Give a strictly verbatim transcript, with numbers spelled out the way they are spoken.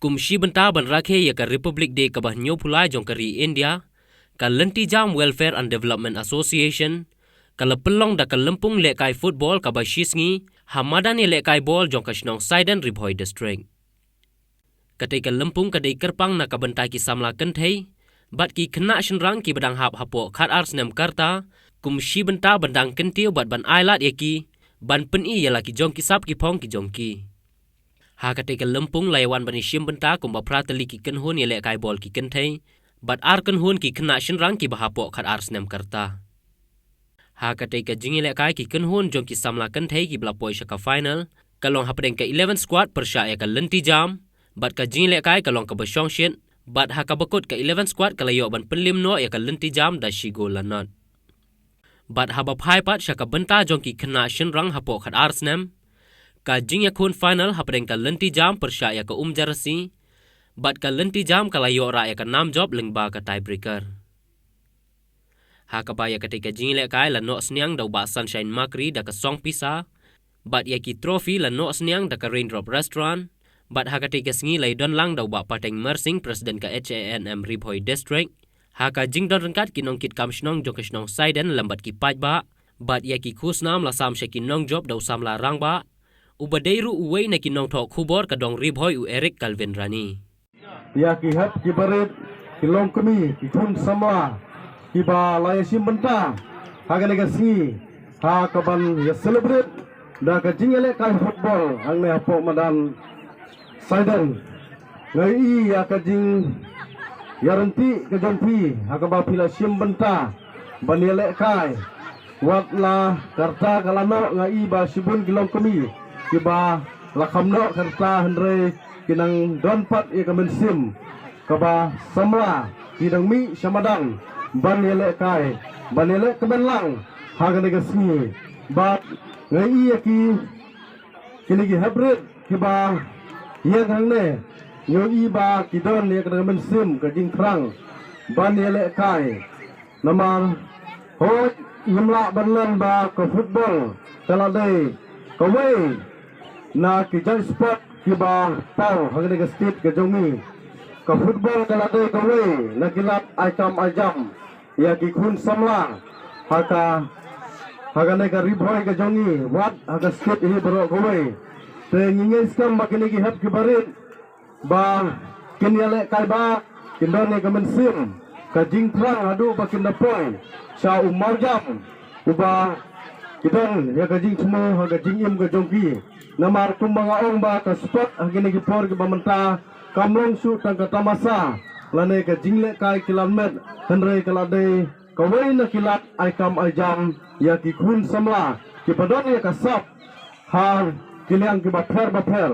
Kum shi bynta ban rakhe ïa ka Republic Day kaba hynñiewphew lai jong ka ri India, ka Lynti Jam Welfare and Development Association ka la pynlong da ka lympung lehkai football kaba shisngi ha madan ïalehkai bol jong ka shnong Saiden, Ri Bhoi District. Katei ka lympung ka dei kyrpang na ka bynta ki samla kynthei bad ki khynnah shynrang kiba dang hap hapoh khatar snem ka rta, kum shi bynta ban dang kyntiew bad ban ailad ïa ki ban pyni ïa la ki jong ki sap ki phong ki jong ki. Ha katei ka lympung la ïa wan ban ïashim bynta kumba phra tylli ki kynhun ïalehkai bol ki kynthei bad ar kynhun ki khynnah shynrang kiba hapoh khatar snem ka rta. Ha katei ka jingïalehkai ki kynhun jong ki samla kynthei kiba la poi sha ka final ka long hapdeng ka eleven squad pyrshah ïa ka Lynti Jam, bad ka jingïalehkai ka long kaba shongshit, bad ha kaba kut ka eleven squad ka la ïoh ban pynliem noh ïa ka Lynti Jam da shi gol la nod. Bad haba phai pat sha ka bynta jong ki khynnah shynrang hapoh khatar snem, ka jingïakhun final hapdeng ka Lynti Jam pyrshah ïa ka Umjarasi, bad ka Lynti Jam ka la ïoh rah ïa ka nam jop lyngba ka tiebreaker. Ha kaba ïa katei ka jingïalehkai la noh sniang da u Bah Sunshine Makri da ka song pisa, bad ïa ki trophy la noh sniang da ka Raindrop Restaurant, bad ha katei ka sngi la ïadon lang da u Bah Pateng Marsing, President ka H A N M Ri Bhoi District, ha ka jingdon ryngkat ki nongkitkam shnong jong ka shnong Saiden lem bad ki paidbah, bad ïa ki khusnam la sam sha ki nongjop da u samla rangbah, uba dei ruh uwei na ki nongthoh khubor ka dong Ri Bhoi, u Eric Calvin Rani. Ïa ki hep ki barit, ki longkmie, ki khun samla kiba la ïashim bynta ha kane ka sngi ha kaban ïa celebrate da ka jingïalehkai football hangne hapoh madan Saiden. Nga ïohi ïa ka jingïaryntih ka jong phi ha kaba phi la shim bynta ban ïalehkai. Wat la ka rta ka la noh, nga ïohi ba shibun ki longkmie kiba la kham noh ka rta, hynrei ki nang don pat ïa ka mynsiem kaba samla, ki dang mih sha madan ban ïalehkai, ban ïalehkmen lang ha kane ka sngi. Bad nga ïohi ïa ki, kine ki hep barit kiba ïeng hangne, nga ïohi ba ki don ïa ka mynsiem ka jingthrang ban ïalehkai. Namar hooid, ngim lah ban len ba ka football ka la dei kawei na ki jait sport kiba paw ha kane ka state ka jong ngi. Ka football ka la dei kawei na ki lad ai kam ai jam ïa ki khun samla ha ka, ha kane ka Ri Bhoi ka jong ngi, wat ha ka state hi baroh kawei. Te ngi ngeit skhem ba kine ki hep ki barit ba kin ïalehkai ba kin don ïa ka mynsiem ka jingthrang haduh ba kin da poi sha u mawjam uba ki don ïa ka jingthmu ha ka jingim ka jong ki. Namar kumba nga ong ba ka sport ha kine ki por kiba mynta kam long shuh tang ka tamasa lane ka jinglehkai kyllon met, hynrei ka la dei kawei na ki lad ai kam ai jam ïa ki khun samla kiba don ïa ka sap ha ki liang kiba pher ba pher.